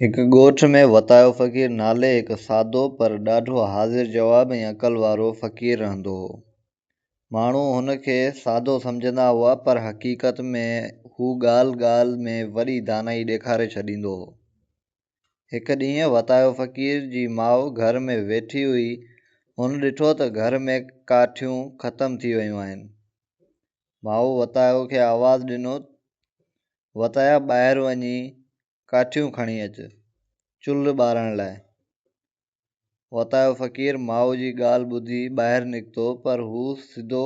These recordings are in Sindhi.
هڪ ڳوٺ ۾ وتايو فقير نالي هڪ سادو پر ڏاڍو حاضر جواب ۽ عقل وارو فقير رهندو هو. ماڻهو هن کي سادو سمجهندا هئا پر حقيقت ۾ هو ڳالهه ڳالهه ۾ وڏي دانائي ڏيکاري ڇڏيندو هو. هڪ ڏينهن وتايو فقير جي ماء گهر ۾ ويٺي هئي. هن ڏٺو ته گهر ۾ ڪاٺيون ختم ٿي ويون آهن. ماء وتايو کي آواز ڏنو، وتايا ٻاهر وڃي ڪاٺيون کڻي اچ، چلهه ٻارڻ لاء. وتايو فقير ماء جي ڳالهه ٻڌي ٻاهر نڪتو، پر هو سڌو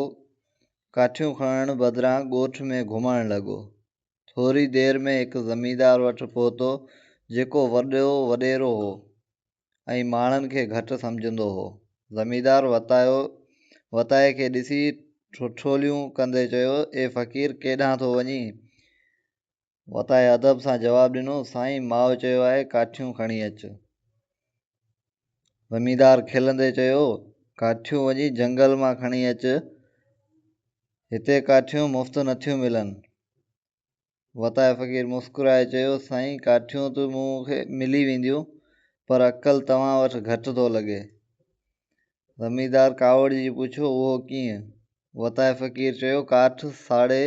ڪاٺيون کڻڻ بدران ڳوٺ ۾ گهمڻ لڳو. ٿوري دير ۾ هڪ زميندار وٽ پهتو، جيڪو وڏو وڏيرو هو ۽ ماڻهن کي گهٽ سمجهندو هو. زميندار وتايو وتايي کي ڏسي ٺٺوليون ڪندي چيو، اي فقير ڪيڏانهن ٿو وڃين؟ وتايي ادب سان جواب ڏنو، سائين ماء چيو آهي ڪاٺيون کڻي اچ. زميندار کلندي چيو، ڪاٺيون وڃي جهنگل مان کڻي اچ، هتي ڪاٺيون مفت نٿيون ملن. وتايي فقير مسڪرائي چيو، سائين ڪاٺيون ته مون کي ملي وينديون، پر عقل توهان وٽ گهٽ ٿو لڳي. زميندار ڪاوڙجي پڇيو، اهو ڪيئن؟ وتايي فقير چيو، ڪاٺ ساڙي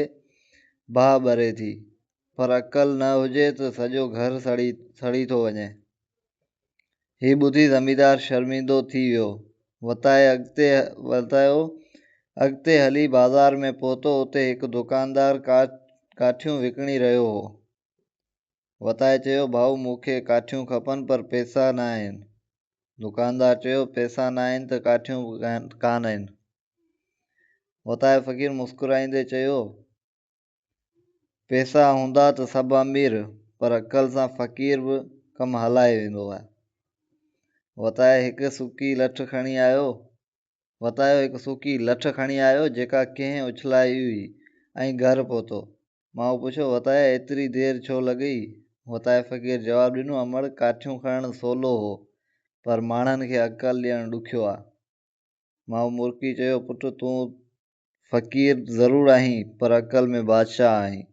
باهه ٻري ٿي، پر عقل نه هجي ته سڄو گهر سڙي سڙي ٿو وڃي. هي ٻڌي زميندار شرمندو ٿي ويو. وتايي اڳتي وتايو اڳتي هلي بازار ۾ پهتو، اتي هڪ دڪاندار ڪاٺيون وڪڻي رهيو هو. وتايي چيو، ڀائو مون کي ڪاٺيون کپن پر پئسا نه آهن. دڪاندار چيو، پئسا نه آهن ته ڪاٺيون به ڪانه آهن. وتايي فقير مسڪرائيندي چيو، پئسا هوندا ته سڀ امير، پر عقل سان فقير به ڪم هلائي ويندو آهي. وتايي هڪ سڪي لٺ کڻي آيو. وتايو هڪ سڪي لٺ کڻي آيو، جيڪا ڪنهن اڇلائي هئي ۽ گهر پهتو. ماء پڇيو، وتايا ايتري دير ڇو لڳئي؟ وتايي فقير جواب ڏنو، امڙ ڪاٺيون کڻڻ سولو هو، پر ماڻهن کي عقل ڏيڻ ڏکيو آ. ماء مرڪي چيو، پٽ تون فقير ضرور آهين، پر عقل ۾ بادشاهه آهين.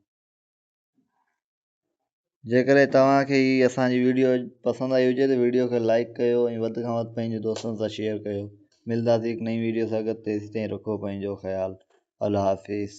جيڪڏهن توهان کي هي اسان جي ويڊيو پسند آئي هجي ته ويڊيو کي لائيڪ ڪيو ۽ وڌ کان وڌ پنهنجي دوستن سان شيئر ڪيو. ملداسين هڪ نئين ويڊيو سان گڏ تيسين تائين رکو پنهنجو خيال. الله حافظ.